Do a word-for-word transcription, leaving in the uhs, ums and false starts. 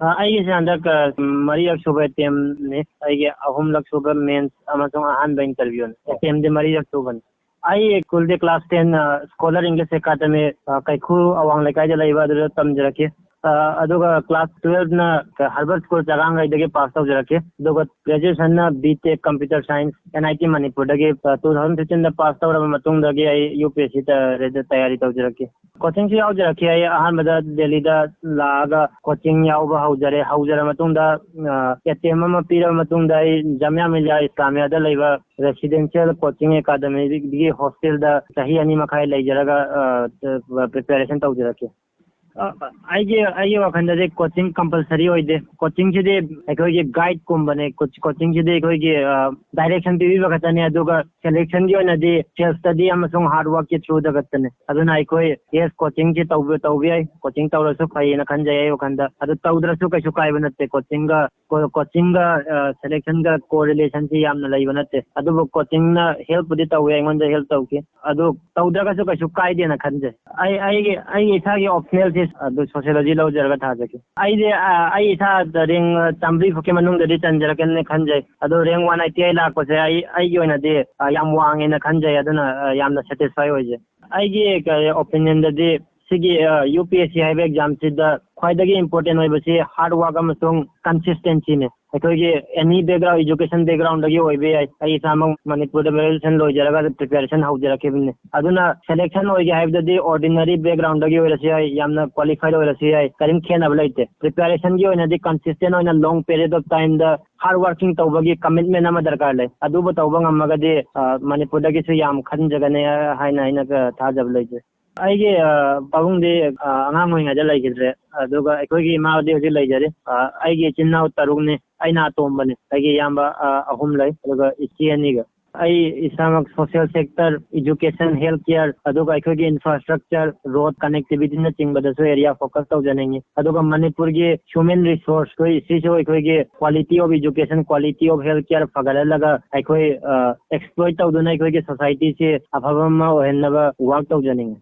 ꯑ, ꯑꯩꯒꯤꯁꯦ ꯍꯟꯗꯛ, ꯑ, ꯃꯔꯤꯔꯛ ꯁꯨꯕ ꯑꯦꯇꯦꯝꯅꯤ꯫ ꯑꯩꯒꯤ ꯑꯍꯨꯝꯂꯛ ꯁꯨꯕ ꯃꯦꯟꯁ ꯑꯃꯁꯨꯡ ꯑꯍꯥꯟꯕ ꯏꯟꯇꯔꯚ꯭ꯌꯨꯅꯤ꯫ ꯑꯦꯇꯦꯝꯗꯤ ꯃꯔꯤꯔꯛ ꯁꯨꯕꯅꯤ꯫ ꯑꯩ ꯁ꯭ꯀꯨꯜꯗꯤ ꯀ꯭ꯂꯥꯁ ꯇꯦꯟ, ꯑ, ꯁ꯭ꯀꯣꯂꯔ ꯏꯪꯂꯤꯁ ꯑꯦꯀꯥꯗꯃꯤ, ꯑ, ꯀꯩꯈꯨ ꯑꯋꯥꯡ ꯂꯩꯀꯥꯏꯗ ꯂꯩꯕ ꯑꯗꯨꯗ ꯇꯝꯖꯔꯛꯈꯤ꯫ ꯑ, ꯑꯗꯨꯒ ꯀ꯭ꯂꯥꯁ ꯇꯨꯋꯦꯜꯐꯅ ꯍꯔꯕꯔꯠ ꯁ꯭ꯀꯨꯜ ꯆꯔꯥꯡꯒꯩꯗꯒꯤ ꯄꯥꯁ ꯇꯧꯖꯔꯛꯈꯤ꯫ ꯑꯗꯨꯒ ꯒ꯭ꯔꯦꯖꯨꯑꯦꯁꯟꯅ B tech computer science, N I T ꯃꯅꯤꯄꯨꯔꯗꯒꯤ, ꯑ, ꯇꯨ ꯊꯥꯎꯖꯟ ꯐꯤꯐꯇꯤꯟꯗ ꯄꯥꯁ ꯇꯧꯔꯕ ꯃꯇꯨꯡꯗꯒꯤ ꯑꯩ ꯌꯨ ꯄꯤ ꯑꯦꯁ ꯁꯤ ꯇ-, ꯇꯌꯥꯔꯤ ꯇꯧꯖꯔꯛꯈꯤ꯫ ꯀꯣꯆꯤꯡꯁꯨ ꯌꯥꯎꯖꯔꯛꯈꯤ꯫ ꯑꯩ ꯑꯍꯥꯟꯕꯗ ꯗꯦꯜꯂꯤꯗ ꯂꯥꯛꯑꯒ ꯀꯣꯆꯤꯡ ꯌꯥꯎꯕ ꯍꯧꯖꯔꯦ꯫ ꯍꯧꯖꯔ ꯃꯇꯨꯡꯗ, ꯑ, ꯑꯦꯇꯦꯝ ꯑꯃ ꯄꯤꯔꯕ ꯃꯇꯨꯡꯗ ꯑꯩ ꯖꯥꯃꯤꯌꯥ ꯃꯤꯂꯤꯌꯥ ꯏꯁꯂꯥꯃꯤꯌꯥꯗ ꯂꯩꯕ ꯔꯦꯁꯤꯗꯦꯟꯁꯤꯌꯦꯜ ꯀꯣꯆꯤꯡ ꯑꯦꯀꯥꯗꯃꯤꯒꯤ ꯍꯣꯁꯇꯦꯜꯗ ꯆꯍꯤ ꯑꯅꯤ ꯃꯈꯥꯏ ꯂꯩꯖꯔꯒ, ꯑ, ꯄ꯭ꯔꯤꯄꯦꯔꯦꯁꯟ ꯇꯧꯖꯔꯛꯈꯤ꯫ ꯑ, ꯑꯩꯒꯤ, ꯑꯩꯒꯤ ꯋꯥꯈꯜꯗꯗꯤ ꯀꯣꯆꯤꯡ ꯀꯝꯄꯜꯁꯔꯤ ꯑꯣꯏꯗꯦ꯫ ꯀꯣꯆꯤꯡꯁꯤꯗꯤ ꯑꯩꯈꯣꯏꯒꯤ ꯒꯥꯏꯗꯀꯨꯝꯕꯅꯦ꯫ ꯀꯣꯆ-, ꯀꯣꯆꯤꯡꯁꯤꯗꯤ ꯑꯩꯈꯣꯏꯒꯤ, ꯑ, ꯗꯥꯏꯔꯦꯛꯁꯟ ꯄꯤꯕꯤꯕ ꯈꯛꯇꯅꯦ, ꯑꯗꯨꯒ ꯁꯦꯂꯦꯛꯁꯟꯒꯤ ꯑꯣꯏꯅꯗꯤ ꯁꯦꯜꯐ ꯁ꯭ꯇꯗꯤ ꯑꯃꯁꯨꯡ ꯍꯥꯔꯗ ꯋꯥꯔꯛꯀꯤ ꯊ꯭ꯔꯨꯗ ꯈꯛꯇꯅꯦ꯫ ꯑꯗꯨꯅ ꯑꯩꯈꯣꯏ, ꯌꯦꯁ, ꯀꯣꯆꯤꯡꯁꯤ ꯇꯧꯕ, ꯇꯧꯕ ꯌꯥꯏ, ꯀꯣꯆꯤꯡ ꯇꯧꯔꯁꯨ ꯐꯩꯌꯦꯅ ꯈꯟꯖꯩ ꯑꯩ ꯋꯥꯈꯜꯗ꯫ ꯑꯗꯨ ꯇꯧꯗ꯭ꯔꯁꯨ ꯀꯩꯁꯨ ꯀꯥꯏꯕ ꯅꯠꯇꯦ꯫ ꯀꯣꯆꯤꯡꯒ, ꯀꯣ-, ꯀꯣꯆꯤꯡꯒ, ꯑ, ꯁꯦꯂꯦꯛꯁꯟꯒ ꯀꯣꯔꯤꯂꯦꯁꯟꯁꯤ ꯌꯥꯝꯅ ꯂꯩꯕ ꯅꯠꯇꯦ꯫ ꯑꯗꯨꯕꯨ ꯀꯣꯆꯤꯡꯅ ꯍꯦꯜꯞꯄꯨꯗꯤ ꯇꯧꯋꯦ, ꯑꯩꯉꯣꯟꯗ ꯍꯦꯜꯞ ꯇꯧꯈꯤ꯫ ꯑꯗꯨ ꯇꯧꯗ꯭ꯔꯒꯁꯨ ꯀꯩꯁꯨ ꯀꯥꯏꯗꯦꯅ ꯈꯟꯖꯩ꯫ ꯑꯩ, ꯑꯩꯒꯤ, ꯑꯩꯒꯤ ꯏꯁꯥꯒꯤ ꯑꯣꯞꯁꯅꯦꯜꯁꯤ ꯑꯗꯨ ꯁꯣꯁꯤꯌꯣꯂꯣꯖꯤ ꯂꯧꯖꯔꯒ ꯊꯥꯖꯒꯦ꯫ ꯑꯩꯗꯤ, ꯑ, ꯑꯩ ꯏꯁꯥꯗ ꯔꯦꯡ ꯆꯥꯝꯃꯔꯤ ꯐꯥꯎꯀꯤ ꯃꯅꯨꯡꯗꯗꯤ ꯆꯟꯖꯔꯛꯀꯅꯤ ꯈꯟꯖꯩ꯫ ꯑꯗꯣ ꯔꯦꯡ ꯋꯥꯟ ꯑꯥꯏꯠꯇꯤ ꯑꯩꯠ ꯂꯥꯛꯄꯁꯦ ꯑꯩ, ꯑꯩꯒꯤ ꯑꯣꯏꯅꯗꯤ, ꯑ, ꯌꯥꯝ ꯋꯥꯡꯉꯦꯅ ꯈꯟꯖꯩ꯫ ꯑꯗꯨꯅ, ꯑ, ꯌꯥꯝꯅ ꯁꯦꯇꯤꯁꯐꯥꯏ ꯑꯣꯏꯖꯩ꯫ ꯑꯩꯒꯤ, ꯑ, ꯑꯣꯄꯤꯅꯤꯌꯟꯗꯗꯤ ꯁꯤꯒꯤ, ꯑ, ꯌꯨ ꯄꯤ ꯑꯦꯁ ꯁꯤ ꯍꯥꯏꯕ ꯑꯦꯛꯖꯥꯝꯁꯤꯗ ꯈ꯭ꯋꯥꯏꯗꯒꯤ ꯏꯝꯄꯣꯔꯇꯦꯟ ꯑꯣꯏꯕꯁꯤ ꯍꯥꯔꯗ ꯋꯥꯔꯛ ꯑꯃꯁꯨꯡ ꯀꯟꯁꯤꯁꯇꯦꯟꯁꯤꯅꯤ꯫ ꯑꯩꯈꯣꯏꯒꯤ ꯑꯦꯅꯤ ꯕꯦꯛꯒ꯭ꯔꯥꯎꯟ, ꯏꯖꯨꯀꯦꯁꯟ ꯕꯦꯛꯒ꯭ꯔꯥꯎꯟꯗꯒꯤ ꯑꯣꯏꯕ ꯌꯥꯏ꯫ ꯑꯩ ꯏꯁꯥꯃꯛ ꯃꯅꯤꯄꯨꯔꯗ ꯒ꯭ꯔꯦꯖꯨꯑꯦꯁꯟ ꯂꯣꯏꯖꯔꯒ ꯄ꯭ꯔꯤꯄꯦꯔꯦꯁꯟ ꯍꯧꯖꯔꯛꯈꯤꯕꯅꯤ꯫ ꯑꯗꯨꯅ ꯁꯦꯂꯦꯛꯁꯟ ꯑꯣꯏꯒꯦ ꯍꯥꯏꯕꯗꯗꯤ ꯑꯣꯔꯗꯤꯅꯔꯤ ꯕꯦꯛꯒ꯭ꯔꯥꯎꯟꯗꯒꯤ ꯑꯣꯏꯔꯁꯨ ꯌꯥꯏ, ꯌꯥꯝꯅ ꯀ꯭ꯋꯥꯂꯤꯐꯥꯏꯗ ꯑꯣꯏꯔꯁꯨ ꯌꯥꯏ, ꯀꯔꯤꯝ ꯈꯦꯠꯅꯕ ꯂꯩꯇꯦ꯫ ꯄ꯭ꯔꯤꯄꯦꯔꯦꯁꯟꯒꯤ ꯑꯣꯏꯅꯗꯤ ꯀꯟꯁꯤꯁꯇꯦꯟ ꯑꯣꯏꯅ ꯂꯣꯡ ꯄꯤꯔꯤꯌꯗ ꯑꯣꯐ ꯇꯥꯏꯝꯗ ꯍꯥꯔꯗ ꯋꯥꯔꯀꯤꯡ ꯇꯧꯕꯒꯤ ꯀꯃꯤꯠꯃꯦꯟ ꯑꯃ ꯗꯔꯀꯥꯔ ꯂꯩ꯫ ꯑꯗꯨꯕꯨ ꯇꯧꯕ ꯉꯝꯃꯒꯗꯤ, ꯑ, ꯃꯅꯤꯄꯨꯔꯗꯒꯤꯁꯨ ꯌꯥꯝ ꯈꯟꯖꯒꯅꯤ ꯍꯥꯏꯅ ꯑꯩꯅ, ꯑ, ꯊꯥꯖꯕ ꯂꯩꯖꯩ꯫ ꯑꯩꯒꯤ, ꯑ, ꯄꯥꯕꯨꯡꯗꯤ, ꯑ, ꯑꯉꯥꯡ ꯑꯣꯏꯔꯤꯉꯩꯗ ꯂꯩꯈꯤꯗ꯭ꯔꯦ꯫ ꯑꯗꯨꯒ ꯑꯩꯈꯣꯏꯒꯤ ꯏꯃꯥꯗꯤ ꯍꯧꯖꯤꯛ ꯂꯩꯖꯔꯤ꯫ ꯑ, ꯑꯩꯒꯤ ꯏꯆꯤꯟ ꯏꯅꯥꯎ ꯇꯔꯨꯛꯅꯤ꯫ ꯑꯩꯅ ꯑꯇꯣꯝꯕꯅꯤ꯫ ꯑꯩꯒꯤ ꯏꯌꯥꯝꯕ, ꯑ, ꯑꯍꯨꯝ ꯂꯩ, ꯑꯗꯨꯒ ꯏꯆꯦ ꯑꯅꯤꯒ꯫ ꯑꯩ ꯏꯁꯥꯃꯛ social sector, education, health care, ꯑꯗꯨꯒ ꯑꯩꯈꯣꯏꯒꯤ ꯏꯟꯐ꯭ꯔꯥꯁ꯭ꯇ꯭ꯔꯛꯆꯔ, ꯔꯣꯗ ꯀꯅꯦꯛꯇꯤꯚꯤꯇꯤꯅꯆꯤꯡꯕꯗꯁꯨ ꯑꯦꯔꯤꯌꯥ ꯐꯣꯀꯁ ꯇꯧꯖꯅꯤꯡꯉꯤ꯫ ꯑꯗꯨꯒ ꯃꯅꯤꯄꯨꯔꯒꯤ ꯍ꯭ꯌꯨꯃꯦꯟ ꯔꯤꯁꯣꯔꯁ, ꯑꯩꯈꯣꯏ ꯁꯤꯁꯨ ꯑꯩꯈꯣꯏꯒꯤ quality of education, quality of health care ꯐꯒꯠꯍꯜꯂꯒ ꯑꯩꯈꯣꯏ, ꯑ, ꯑꯦꯛꯁꯄ꯭ꯂꯣꯏꯠ ꯇꯧꯗꯨꯅ ꯑꯩꯈꯣꯏꯒꯤ ꯁꯣꯁꯥꯏꯇꯤꯁꯤ ꯑꯐꯕ ꯑꯃ ꯑꯣꯏꯍꯟꯅꯕ ꯋꯥꯔꯛ ꯇꯧꯖꯅꯤꯡꯉꯤ꯫